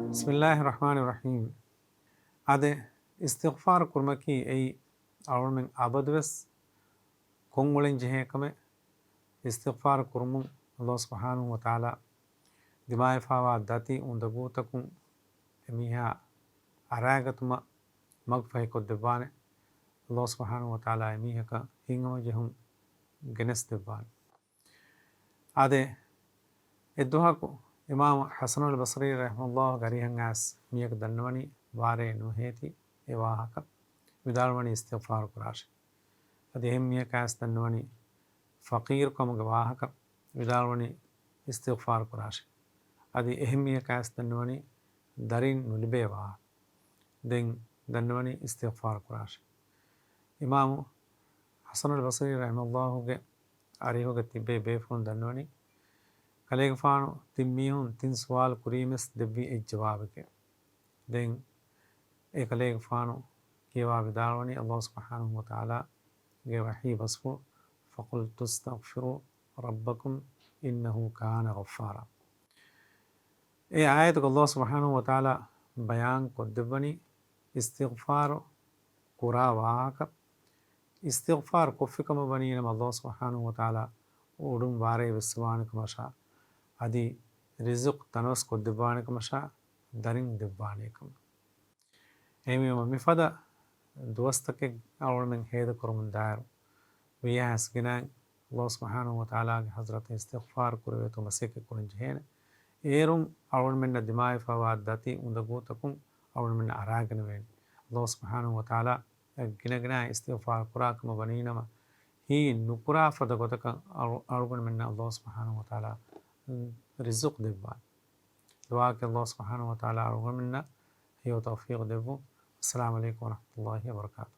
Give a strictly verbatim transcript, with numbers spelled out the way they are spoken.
ބިސްމިއްލާހި ރަޙްމާނި ރަޙީމް. އާދެ، އިސްތިޣްފާރު ކުރުމަކީ އެއީ އަޅުމެން އަބަދުވެސް ކޮށްއުޅެން ޖެހޭ ކަމެއް. އިސްތިޣްފާރު ކުރުމުން ﷲ ސުބްޙާނަހޫ ވަތަޢާލާ ދިމާވެފާވާ ދަތި އުނދަގޫތަކުން އެމީހާ އަރާގަތުމަށް މަގުފަހިކޮށްދެއްވާނެ. ﷲ ސުބްޙާނަހޫ ވަތަޢާލާ އެމީހަކަށް ހިތްހަމަޖެހުން ގެނެސްދެއްވާނެ. އާދެ، އެއްދުވަހަކު އިމާމު ޙަސަނުލް ބަޞްރީ ރަޙިމަހުﷲ އަރިހަށް އައިސް މީހަކަށް ދަންނަވަނީ ވާރޭ ނުހޭތި އެ ވާހަކަ، ވިދާޅުވަނީ އިސްތިޣްފާރު ކުރާށޭ. އަދި އެހެން މީހަކަށް އައިސް ދަންނަވަނީ ފަޤީރުކަމުގެ ވާހަކަ، ވިދާޅުވަނީ އިސްތިޣްފާރު ކުރާށޭ. އަދި އެހެން މީހަކަށް އައިސް ދަންނަވަނީ ދަރިން ނުލިބޭ ވާހަކަ، ދެން ދަންނަވަނީ އިސްތިޣްފާރު ކުރާށޭ. އިމާމު ޙަސަނުލް ބަޞްރީ ރަޙިމަހުﷲގެ އަރިހުގަ ތިބޭ ބޭފުޅުން ދަންނަވަނީ، ކަލޭގެފާނު ތިން މީހުން ތިން ސުވާލު ކުރީމެސް ދެއްވީ އެއް ޖަވާބެކޭ. ދެން އެ ކަލޭގެފާނު ކިޔަވާ ވިދާޅުވަނީ ﷲ ސުބްޙާނަހޫ ވަތަޢާލާގެ ވަޙީ ބަސްފުޅު، فَقُلْتُ اسْتَغْفِرُوا رَبَّكُمْ إِنَّهُ كَانَ غَفَّارًا. އެ އާޔަތުގަ ﷲ ސުބްޙާނަހޫ ވަތަޢާލާ ބަޔާން ކޮށްދެއްވަނީ އިސްތިޣްފާރު ކުރާ ވާހަކަ. އިސްތިޣްފާރު ކޮށްފިކަމަށް ވަނީނަމަ ﷲ ސުބްޙާނަހޫ ވަތަޢާލާ އުޑުން ވާރޭ ވެއްސަވާނެ ކަމަށާ، އަދި ރިޒުޤު ތަނަވަސް ކޮށްދެއްވާނެ ކަމަށާ، ދަރިން ދެއްވާނޭ ކަމަށް. އެހެންވީމަ މިފަދަ ދުވަސްތަކެއް އަޅުގަނޑުމެން ހޭދަކުރަމުން ދާއިރު، ވިޔަހާސް ގިނައިން ﷲ ސުބްޙާނަހޫ ވަތަޢާލާގެ ޙަޟްރަތަށް އިސްތިޣްފާރު ކުރެވޭތޯ މަސައްކަތް ކުރަން ޖެހޭނެ. އޭރުން އަޅުގަނޑުމެންނަށް ދިމާވެފައިވާ ދަތި އުނދަގޫތަކުން އަޅުގަނޑުމެންނަށް އަރާގަނެވޭނެ. ﷲ ސުބްޙާނަހޫ ވަތަޢާލާ ގިނަގިނަ އިސްތިޣްފާރު ކުރާ ކަމަށް ވަނީނަމަ، ހިތް ނުކުރާ ފަދަ ގޮތަކަށް އަޅު-، އަޅުގަނޑުމެންނަށް ﷲ ސުބްޙާނަހޫ ވަތަޢާލާ ރިޒުޤު ދެއްވާނެ. ދުޢާއަކީ ﷲ ސުބްޙާނަހޫ ވަތަޢާލާ އަޅުގަނޑުމެންނަށް ހެޔޮ ތައުފީޤު ދެއްވުން. އައްސަލާމު ޢަލައިކުމް ވަރަޙްމަތުﷲ ވަބަރަކާތުހު.